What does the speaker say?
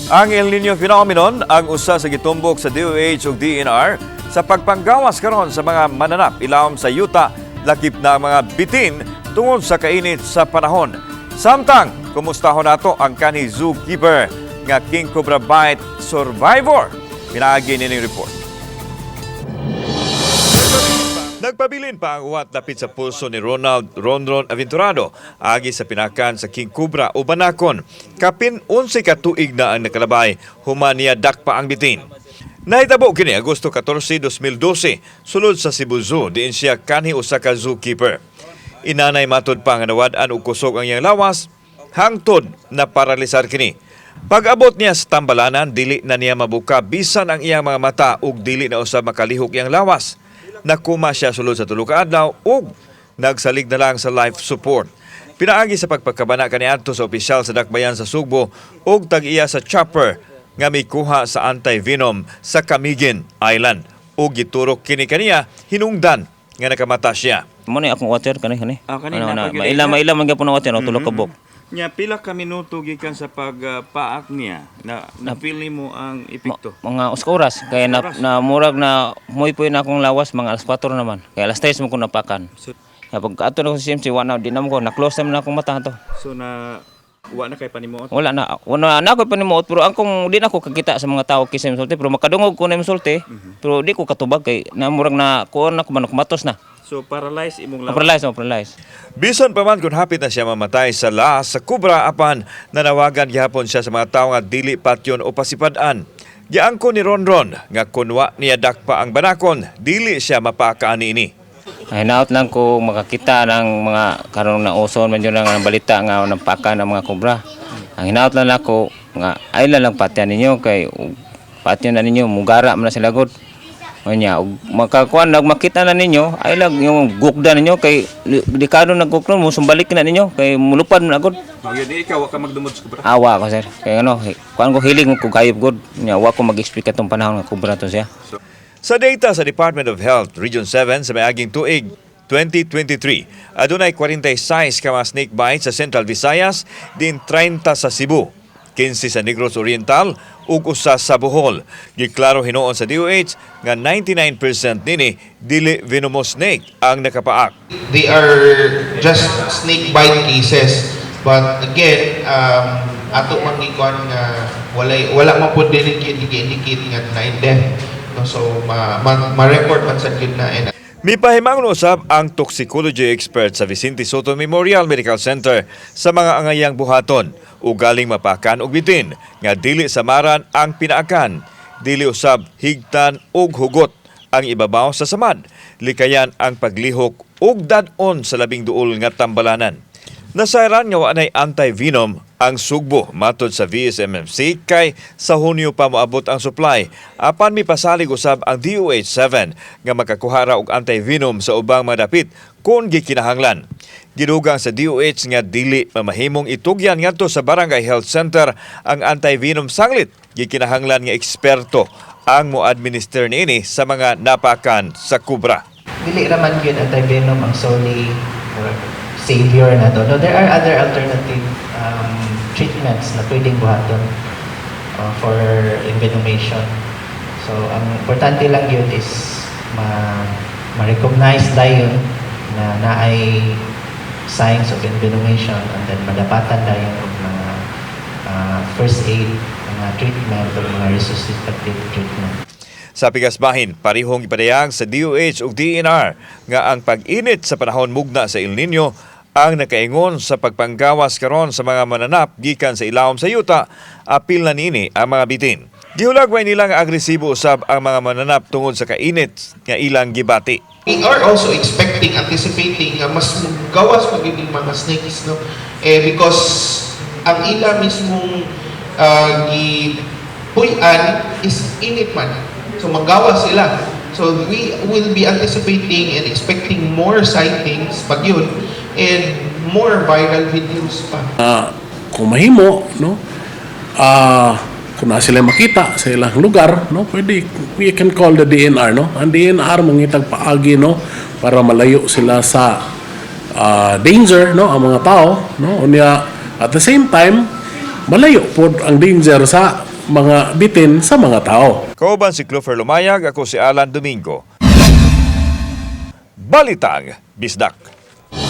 Ang El Nino phenomenon ang usa sa gitumbok sa DOH ug DENR sa pagpanggawas karon sa mga mananap ilawom sa yuta, lakip na ang mga bitin tungod sa kainit sa panahon. Samtang, kumustahon nato ang kanhi zookeeper nga King Cobra bite survivor. Pinaagi nining report. Nagpabilin pa ang uwat dapit sa pulso ni Ronald Ronron Aventurado agi sa pinakan sa King Cobra o Banakon. Kapin 11 ka tuig na ang nakalabay, human niya dakpa ang bitin. Nahitabo kini Agosto 14, 2012, sulod sa Cebu Zoo, diin siya kanhi usa ka zookeeper. Inanay matod pa nga nawad-an og kusog ang iyang lawas, hangtod na paralisar kini. Pag-abot niya sa tambalanan, dili na niya mabuka bisan ang iyang mga mata ug dili na usab makalihok iyang lawas. Nakuma siya sulod sa 3 ka adlaw ug nagsalig na lang sa life support. Pinaagi sa pagpagkabana kaniadto sa opisyal sa dakbayan sa Sugbo ug tag-iya sa chopper nga mikuha sa anti-venom sa Camiguin Island ug giturok kini kaniya hinungdan nga nakamata siya. Mo ni akong water kani kani. Ah, kani Ano, na na, pag- maila maila man gyapon ang water no, tulo ka buok. Nya pila ka minuto gikan sa pagpaak niya na na feel nimo ang epekto? Mga usa ka oras kay na, Oras. na murag na moy na akong lawas mga alas 4 naman. Kay alas 3 mo ko napakan. So, Ya, pag ato na ko sa CMC, wa na di na mo ko na close naman akong mata to. So na wa na kay panimuot. Wala na. Wala na ako panimuot pero ang kung di na ako kakita sa mga tao kisay musulti pero makadungog ko na musulti pero di ko katubag kay na murag na kuon na ko man kumatos na. So paralyzed imong lawas. Paralyze mo, paralyze. Bisan pa man kung hapit na siya mamatay sa laas sa kubra, apan nanawagan gihapon siya sa mga tawo nga dili patyon o pasipad-an. Giangko ni Ronron nga kun wa niya dakpa ang banakon, dili siya mapakaan niini. Ay, hinaot lang ko makakita ng mga karon na uson man yun ang balita nga nampaka ng mga kobra. Ang hinaot lang nako nga ay lang patyan ninyo kay patyan na ninyo mugara man na sila gud. Unya ug makakuan nag makita na ninyo ay lang yung gukda ninyo kay delikado naguknon mo sumbalik na ninyo kay mulupad man na gud. Mao gyud ni ikaw wa ka magdumod sa kubra. Awa ko, sir. Kay ano, kuan ko hilig mo ko gayop gud. Nya wa ko mag-expect atong panahon nga kobra to siya. Sa data sa Department of Health Region 7 sa miaging tuig 2023, adunay 46 ka mga snake bites sa Central Visayas, din 30 sa Cebu, 15 sa Negros Oriental ug usa sa Bohol. Giklaro hinuon sa DOH nga 99% nini dili venomous snake ang nakapaak. They are just snake bite cases. But again, ato man gikuan nga walay wala man pud dili indicate nga na in death. No, so ma-record man sad gyud na and Mipahimangon usab ang toxicology expert sa Vicente Sotto Memorial Medical Center sa mga angayang buhaton o galing mapakan og bitin nga dili samaran ang pinaakan, dili usab higtan og hugot ang ibabaw sa samad, likayan ang paglihok ug dad-on sa labing duol nga tambalanan. Nasayran nga wa nay anti-venom ang Sugbo matod sa VSMMC kay sa Hunyo pa moabot ang supply. Apan mipasalig usab ang DOH-7 nga makakuha ra og anti-venom sa ubang mga dapit kung gikinahanglan. Gidugang sa DOH nga dili mamahimong itugyan ngadto sa Barangay Health Center ang anti-venom sanglit gikinahanglan nga eksperto ang mo-administer niini sa mga napakan sa kubra. Dili raman gyud anti-venom ang solely or savior na to. No, there are other alternative treatments na pwedeng buhaton for envenomation. So, ang importante lang yun is ma-recognize dayon na naay signs of envenomation and then madapatan dayon og mga first aid, mga treatment o mga resuscitative treatment. Sa pikas bahin, parihong ipadayag sa DOH ug DENR nga ang pag-init sa panahon mugna sa El Nino ang nakaingon sa pagpanggawas karon sa mga mananap gikan sa ilawom sa yuta, apil na niini ang mga bitin. Gihulagway nila nga agresibo usab ang mga mananap tungod sa kainit nga ilang gibati. We are also expecting, anticipating nga mas gawas magiging mga snakes, no? Eh, because ang ila mismong gipuy-an is init man. So magawas sila. So we will be anticipating and expecting more sightings pag yun and more viral videos pa. Kung mahimo, no, kung na sila makita sa ilang lugar, no, pwede we can call the DENR, no. Ang DENR mangitag paagi, no, para malayo sila sa danger, no, ang mga tao, no. Unya at the same time malayo pod ang danger sa mga bitin sa mga tao. Kauban si Clover Lumayag, ako si Alan Domingo. Balitang Bisdak.